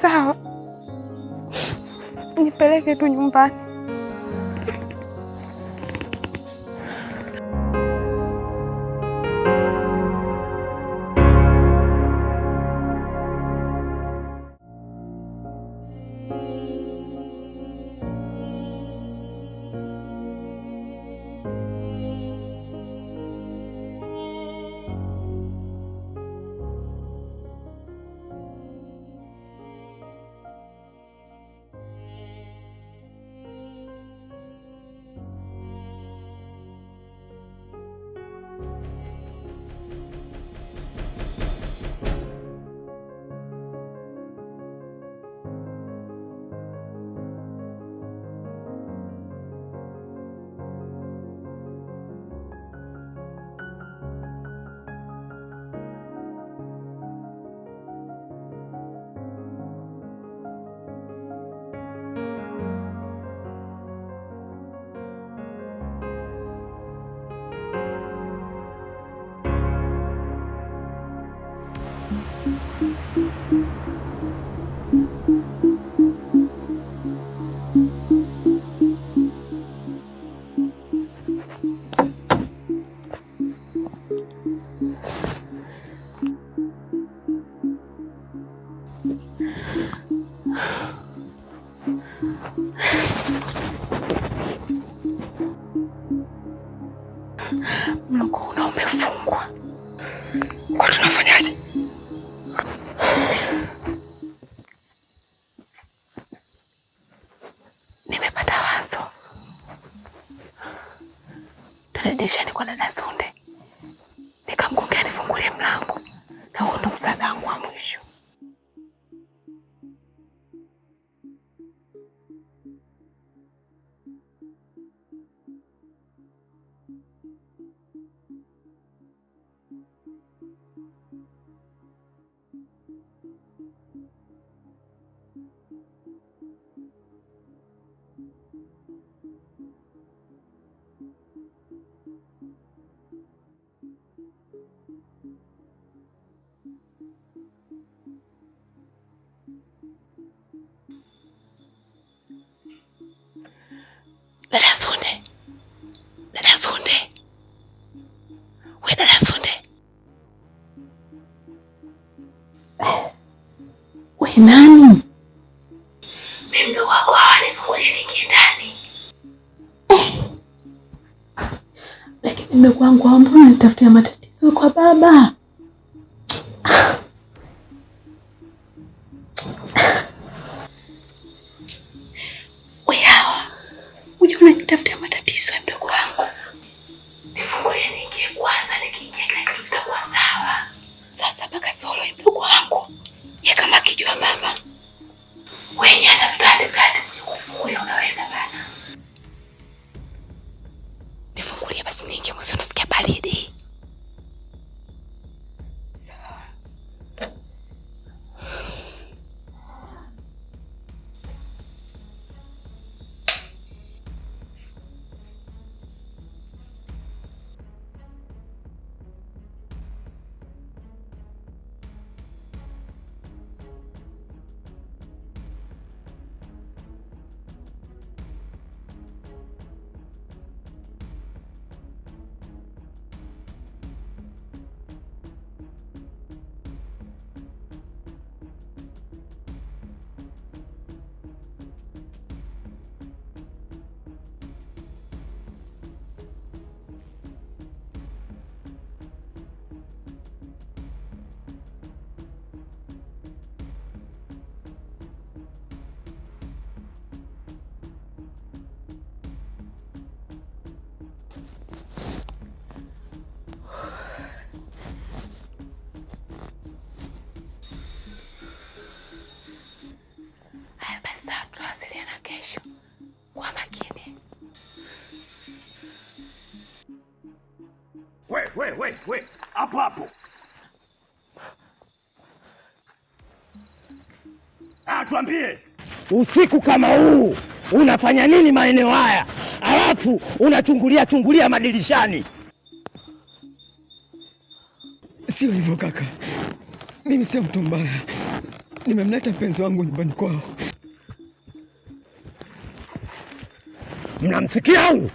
Sawa, nipeleke tu nyumbani. Mlango una umefungwa. Kwa tunafanyaje? Nimepata wazo. Twende dirishani kwa dada Sunde, nikamgongea nifungulie mlango, na huo ndo msaada wangu wa mwisho. Dada Sunde, dada Sunde, we dada Sunde, we nani? Mimi mdogo wako hawa, nifungulie niingie ndani. Lakini mdogo wangu hawa, mbona unanitafutia matatizo kwa baba? We hawa, unajua unanitafutia matatizo ya mdogo wangu. Nifungulie niingie kwanza, nikiingia kila kitu kitakuwa sawa. Sasa mpaka solo ya mdogo wangu ye kama akijua baba wenye hata tutande kati kufungulia, unaweza bana. Nifungulie basi niingie, mwezi unasikia baridi. Sawa. Haya basi, sawa, tutawasiliana kesho. Kwa makini. We, we, we, we, hapo hapo. Ah, tuambie usiku kama huu unafanya nini maeneo haya? Alafu unachungulia chungulia madirishani. Sio hivyo kaka, mimi sio mtu mbaya. Nimemleta mpenzi wangu nyumbani kwao. Mnamsikia huyu?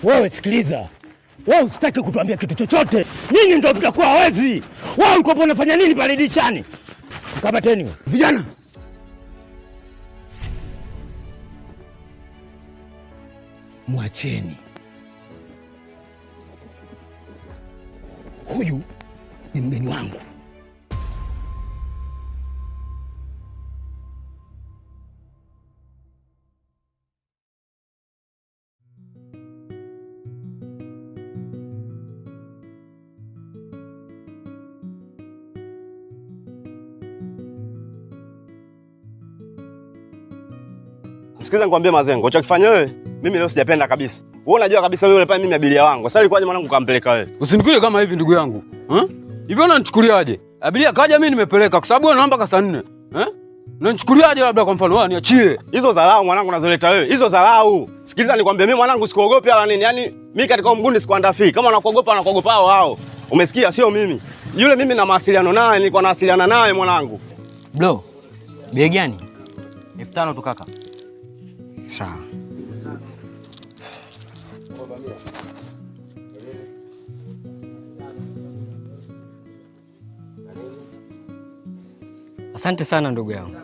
Wewe sikiliza, wewe usitaki kutuambia kitu chochote. Nyinyi ndio mtakuwa wezi. Wewe ulikuwa unafanya nini pale dirishani? Kamateni vijana. Mwacheni huyu, ni mgeni wangu. Sikiza nikwambie Mazengo, uchokifanya wewe mimi leo sijapenda kabisa. Wewe unajua kabisa wewe pale mimi abiria wangu. Sasa ilikuwaje mwanangu kampeleka wewe? Usinikule kama hivi ndugu yangu. Eh? Hivi unanichukuliaje? Abiria kaja mimi nimepeleka kwa sababu wewe unaomba kasa 4. Eh? Unanichukuliaje labda kwa mfano wewe niachie. Hizo dharau mwanangu unazoleta wewe. Hizo dharau. Sikiza nikwambie mimi mwanangu sikuogopi wala nini. Yaani mimi katika mgundi sikuandafii. Kama unakuogopa wanakuogopa hao hao. Umesikia sio mimi. Yule mimi na mawasiliano naye, nilikuwa nawasiliana naye mwanangu. Bro, bei gani? 5000 tu kaka. Sawa. Asante sana ndugu yangu.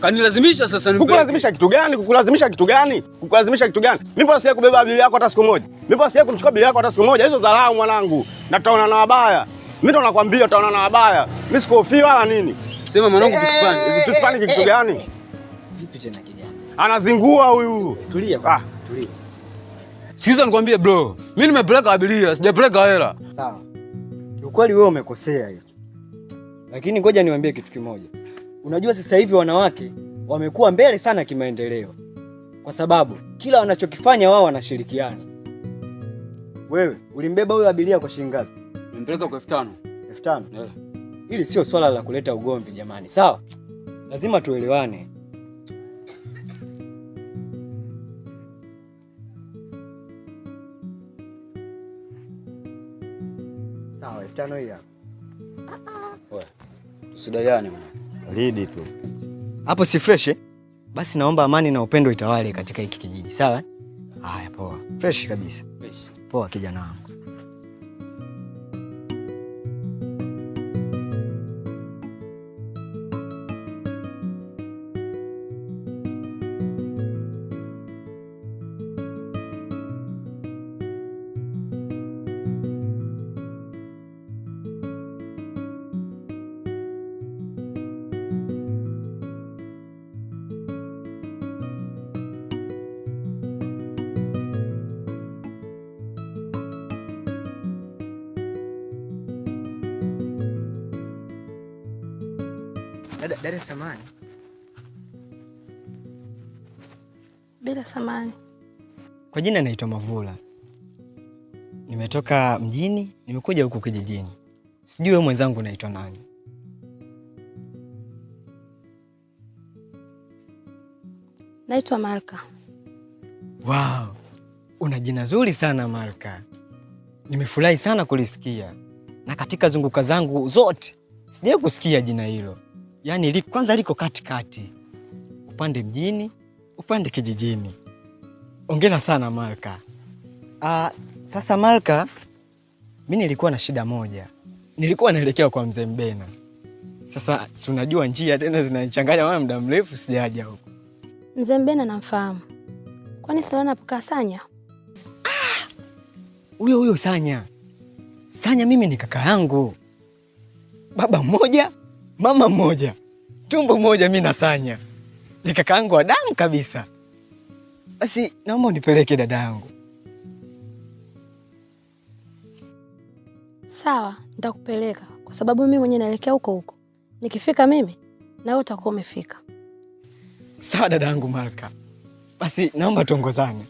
Kanilazimisha sasa nipe. Kukulazimisha kitu gani? Kukulazimisha kitu gani? Kukulazimisha kitu gani? Mimi mbona sija kubeba abiria yako hata siku moja? Mimi mbona sija kumchukua abiria yako hata siku moja? Hizo dharau mwanangu. Na tutaona na wabaya. Mimi ndo nakwambia utaona na wabaya. Mimi sikuhofii wala nini. Sema mwanangu tusipane. Tusipane kitu gani? Vipi tena kijana? Anazingua huyu. Tulia. Tulia. Sikiza nikwambie bro. Mimi nimepeleka abiria, sijapeleka hela. Sawa. Kiukweli wewe umekosea hiyo. Lakini ngoja niwaambie kitu kimoja. Unajua sasa hivi wanawake wamekuwa mbele sana kimaendeleo. Kwa sababu kila wanachokifanya wao wanashirikiana. Wewe ulimbeba huyo abiria kwa shilingi ngapi? Nimempeleka kwa 5000. 5000? Yeah. Hili sio swala la kuleta ugomvi jamani, sawa? Lazima tuelewane. Sawa, 5000 hii hapa. Wewe, tusidaiane mwana. Lidi tu. Hapo si fresh eh? Basi naomba amani na upendo itawale katika hiki kijiji, sawa? Haya, poa. Fresh kabisa. Fresh. Poa kijana wangu. Dada samani. Bila samani. Kwa jina naitwa Mavula. Nimetoka mjini, nimekuja huku kijijini. Sijui wewe mwenzangu unaitwa nani? Naitwa Malka. Wow, una jina zuri sana Malka. Nimefurahi sana kulisikia, na katika zunguka zangu zote sijawahi kusikia jina hilo. Yaani kwanza liko katikati, upande mjini, upande kijijini. Hongera sana Malka. Sasa Malka, mimi nilikuwa na shida moja. Nilikuwa naelekea kwa mzee Mbena. Sasa si unajua njia tena zinanichanganya, maana muda mrefu sijaja huko. Mzee Mbena namfahamu. Kwani si anapokaa Sanya? Huyo huyo Sanya. Sanya mimi ni kaka yangu. Baba mmoja, mama mmoja, tumbo moja mimi na Sanya. Ni kaka yangu wa damu kabisa. Basi naomba unipeleke dada yangu. Sawa, nitakupeleka kwa sababu mimi mwenyewe naelekea huko huko. Nikifika mimi na wewe utakuwa umefika. Sawa dada yangu Malka. Basi naomba tuongozane.